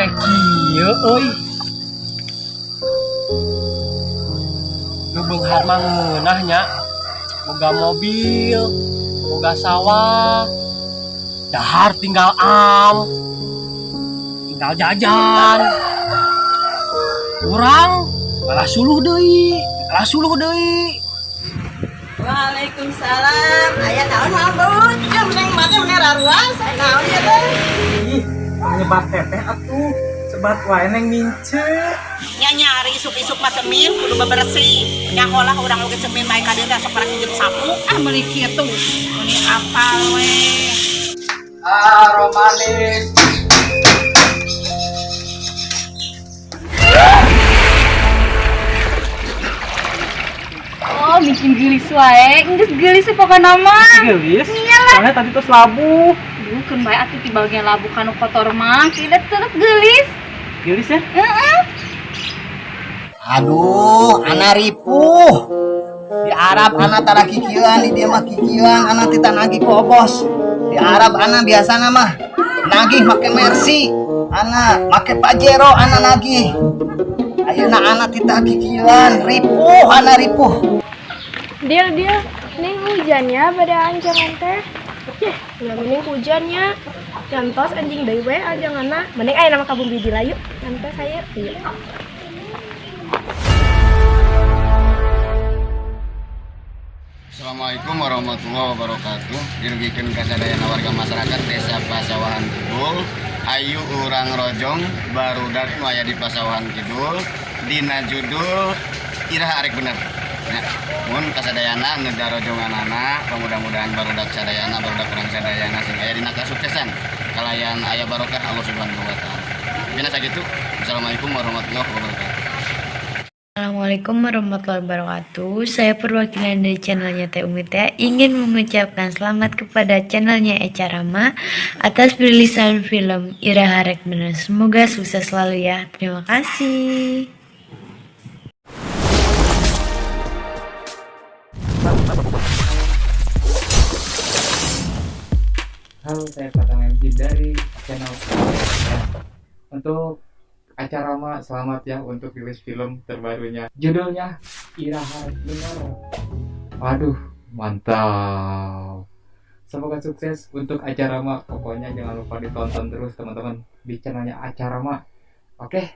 Sampai kieu euy. Nu beunghar mah ngeunah nya. Boga mobil, boga sawah, dahar tinggal am, tinggal jajan. Urang malah suluh deui, malah suluh deui. Waalaikumsalam. Aya naon hambut? Ya mending mati mending raruas. Naon ya teh? Ih, nyebat teteh atuh. Sebat wae neng mince. Nya nyari isuk-isuk mah cemin kudu bebersih. Nyaholah urang oge cemin mae ka dieu teh sok parang jeung sapu. Ah meuli kitu. Meuni apal we. Ah, romanis. Oh, bikin geulis wae. Geus geulis pokona mah. Geulis. Iyalah. Soalnya tadi tuh labu. Duh, keun bae atuh ti bagian labu kanu kotor mah. Tidak tetep geulis. Geulis ya? Heeh. Aduh, ana ripuh. Di Arab ana tara kikieuan, di dieu mah kikieuan, ana teh nagih ku obos. Di Arab ana biasana mah nagih make Mercy, ana make Pajero ana nagih. Ayeuna ana tita kikieuan, ripuh ana ripuh. Deal, deal. Ning hujannya pada anjangan teh. Yeh, nggak mending hujannya. Gantos anjing deui we anjanganna. Mending aya nama kabung biji lah yuk. Gantos ayo. Iya. Assalamualaikum warahmatullahi wabarakatuh. Dirugikeun ka sadayana warga masyarakat Desa Pasawahan Kidul. Ayu urang rojong barudak nu aya di Pasawahan Kidul dina judul Iraha Arek Bener. Ya, mun kasadayana nu darojonganana, mudah-mudahan barudak sadayana, barudak urang sadayana sing aya dina kasuksesan kalayan aya barokah Allah Subhanahu wa taala. Bina sakitu. Assalamualaikum warahmatullahi wabarakatuh. Assalamualaikum warahmatullahi wabarakatuh. Saya perwakilan dari channelnya Teh Umi Teh ingin mengucapkan selamat kepada channelnya Echa Rama atas perilisan film Iraha Rek Bener. Semoga sukses selalu ya. Terima kasih. Halo, saya Fatang MC dari channel ya. Untuk acara mah selamat ya untuk rilis film terbarunya. Judulnya Iraha Rek Bener. Waduh, mantap. Semoga sukses untuk acara mah. Pokoknya jangan lupa ditonton terus teman-teman di channelnya Acara Mah. Oke,